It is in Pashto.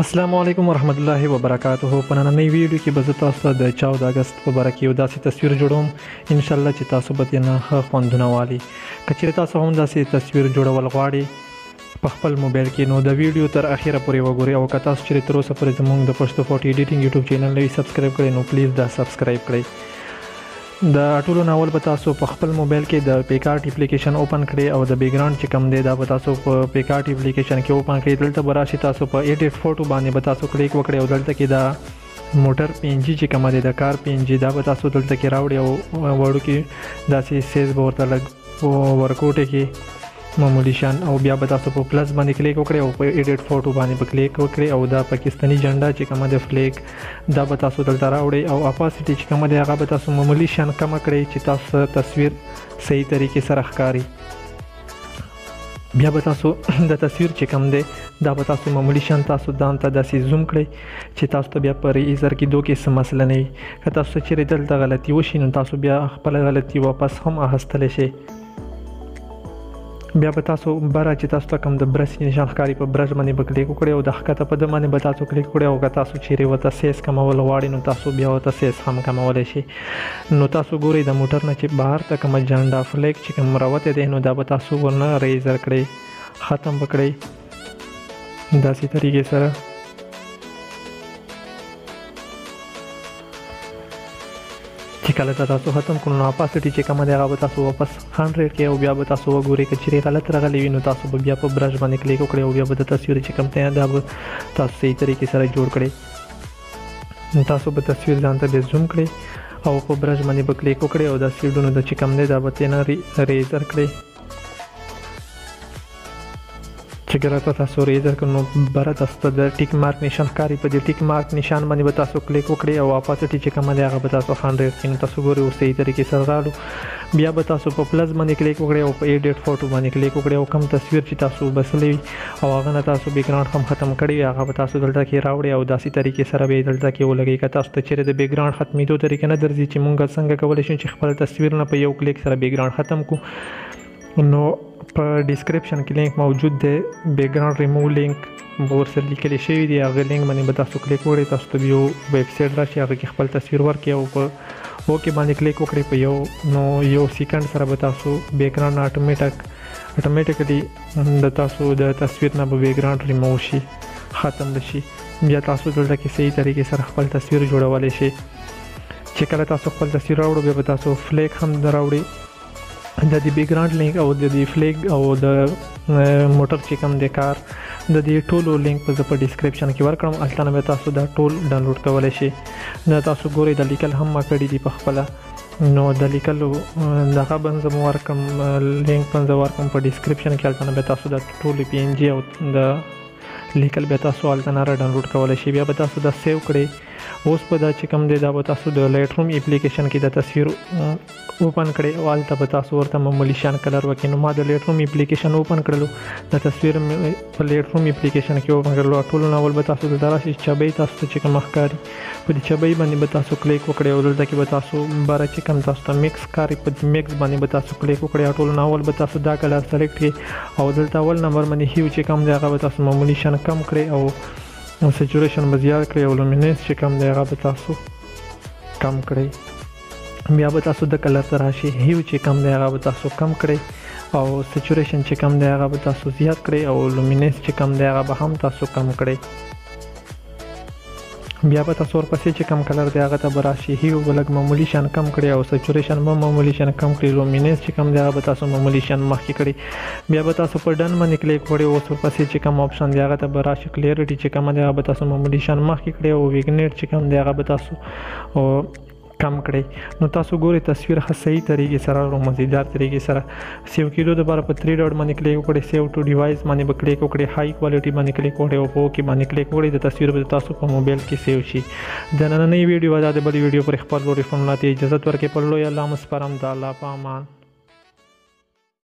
السلام علیکم ورحمت الله وبرکاته. په نننۍ ویډیو کې به زه تاسو ته د 14 اګست په باره کې یو داسې تصویر جوړوم، انشاءالله چې تاسو به ترې نه ښه خوندونه والي. که چېرې تاسو هم داسې تصویر جوړول غواړئ په خپل موبایل کې، نو د ویډیو تر اخره پورې وګورئ. او که تاسو چېرې تر اوسه پورې زموږ د پښتو فوټو ایډیټینګ یوټیوب چینل نه وي subscribe کړی، نو please دا subscribe کړئ. د ټولو نه اول به تاسو په خپل موبایل کې د PicsArt application open کړئ، او د background چې کوم دی دا به تاسو په PicsArt application کې open کړئ. دلته به راشي، تاسو په edit photo باندې به تاسو کلیک وکړئ، او دلته کې دا موټر PNG چې کومه دی، د کار PNG، دا به تاسو دلته کې راوړئ، او وړوکي داسې size به ورته لږ ورکوټې کې معمولي شان، او بیا به تاسو په plus باندې کلیک وکړئ او په edit photo باندې به کلیک وکړئ، او دا پاکستاني جنډه چې کومه ده flag، دا به تاسو دلته راوړئ، او opacity چې کومه ده هغه به تاسو معمولي شان کمه کړئ چې تاسو تصویر صحیح طریقې سره ښکاري. بیا به تاسو د تصویر چې کوم دی دا به تاسو معمولي شان تاسو ځان ته داسې zoom کړئ چې تاسو ته بیا په eraser کېدو کې څه مسله نه وي. که تاسو چېرې دلته غلطي وشي، نو تاسو بیا خپله غلطي واپس هم اخیستلی شئ. بیا به تاسو بره چې تاسو ته کوم د برش نشان ښکاري، په برش باندې به کلیک وکړئ، او د ښکته په ده باندې به تاسو کلیک وکړئ، او که تاسو چیرې ورته size کمول غواړئ، نو تاسو بیا ورته size هم کمولی شئ. نو تاسو ګورئ د موټر نه چې بهر ته کومه جنډه flag چې کوم راوتی دی، نو دا به تاسو ورنه eraser کړئ، ختم به کړئ داسې طریقې سره. چې کله دا تاسو ختم کړو، نو opacity چې کومه دی هغه به تاسو واپس 100 کې، او بیا به تاسو وګورئ که چیرې غلط راغلی وي، نو تاسو به بیا په برش باندې کلیک وکړئ، او بیا به د تصویر چې کوم دی دا به تاسو صحیح طریقې سره جوړ کړئ. نو تاسو به تصویر ځان ته بیا zoom کړئ، او په برش باندې به کلیک وکړئ، او دا سیډونو د چې کوم دی دا به ترې نه eraser کړئ. چې کله تاسو eraser کړئ، نو بره تاسو ته د tick mark نشان ښکاري، په دې tick mark نشان باندې به تاسو کلیک وکړئ، او opacity چې کومه دی هغه به تاسو 100 کړئ. نو تاسو ګورئ اوس صحیح طریقې سره رالو. بیا به تاسو په plus باندې کلیک وکړئ، او په edit photo باندې کلیک وکړئ، او کوم تصویر چې تاسو وبسلی وي او هغه نه تاسو background هم ختم کړی وي، هغه به تاسو دلته کې راوړئ، او داسې طریقې سره به یې دلته کې ولګوئ. که تاسو ته چېرې د background ختمېدو طریقه نه درځي چې مونږ څنګه کولی شو چې خپل تصویر نه په یو کلیک سره background ختم کړو، نو په description کې لینک موجود دی، بیکګراوند ریموو لینک ورسره لیکل شوی دی، هغه لینک باندې به تاسو کلیک وکړئ، تاسو ته یو ویب سایټ راشي، هغه کې خپل تصویر ورکړئ، او په OK باندې کلیک وکړئ، په یو نو یو second سره به تاسو background automatically د تاسو د تصویر نه به بیکګراوند ریموو شي، ختم به شي. بیا تاسو دلته کې صحیح طریقې سره خپل تصویر جوړولی شئ. چې کله تاسو خپل تصویر راوړو، بیا به تاسو flag هم راوړئ، د دې background link او د دې flag او د موټر چې کوم دی کار، د دې ټولو لینک به زه په description کې ورکړم، هلته نه به تاسو دا ټول download کولی شئ. دا تاسو ګورئ د لیکل هم ما کړي دي په خپله، نو د لیکلو دغه به زه ورکړم، لینک به زه ورکړم په description کې، هلته نه به تاسو دا ټولې PNG او د لیکل بیا تاسو هلته نه را download کولی شئ. بیا به تاسو دا save کړئ. اوس به دا چې کوم دی دا به تاسو د Lightroom application کې دا تصویر open کړئ، او هلته به تاسو ورته معمولي شان color وکړئ. نو ما د Lightroom application open کړلو، دا تصویر مې په Lightroom application کې open کړلو. ټولو نه اول به تاسو دلته راشئ، چبۍ تاسو ته چې کومه ښکاري په دې چبۍ باندې به تاسو کلیک وکړئ، او دلته کې به تاسو بره چې کوم تاسو ته mix ښکاري په دې mix باندې به تاسو کلیک وکړئ. ټولو نه اول به تاسو دا color select کړئ، او دلته اول نمبر باندې hue چې کوم دی هغه به تاسو معمولي شان کم کړئ، او saturation به زیات کړئ، او luminance چې کوم دی هغه به تاسو کم کړئ. بیا به تاسو د color ته راشئ، hue چې کوم دی هغه به تاسو کم کړئ، او saturation چې کوم دی هغه به تاسو زیات کړئ، او luminance چې کوم دی هغه به هم تاسو کم کړئ. بیا به تاسو ورپسې چې کوم color دی هغه ته به راشئ، hue به لږ معمولي شان کم کړئ، او saturation به معمولي شان کم کړئ، luminance چې کوم دی هغه به تاسو معمولي شان مخکې کړئ. بیا به تاسو په done باندې کلیک وکړئ، اوس ورپسې چې کوم option دی هغه ته به راشئ، clarity چې کوم دی هغه به تاسو معمولي شان مخکې کړئ، او vignette چې کوم دی هغه به تاسو کم کړئ. نو تاسو ګورئ تصویر ښه صحیح طریقې سره او مزیدار طریقې سره save کېدو دپاره په 3 dot باندې کلیک وکړئ، save to device باندې به کلیک وکړئ، high quality باندې کلیک وکړئ، او په OK باندې کلیک وکړئ، د تصویر به تاسو په موبایل کې save شي. د نننۍ ویډیو دا د بلې ویډیو پورې خپل ورور عرفان الله ته اجازه ورکړئ. په لوی الله مو سپارم، د الله په امان.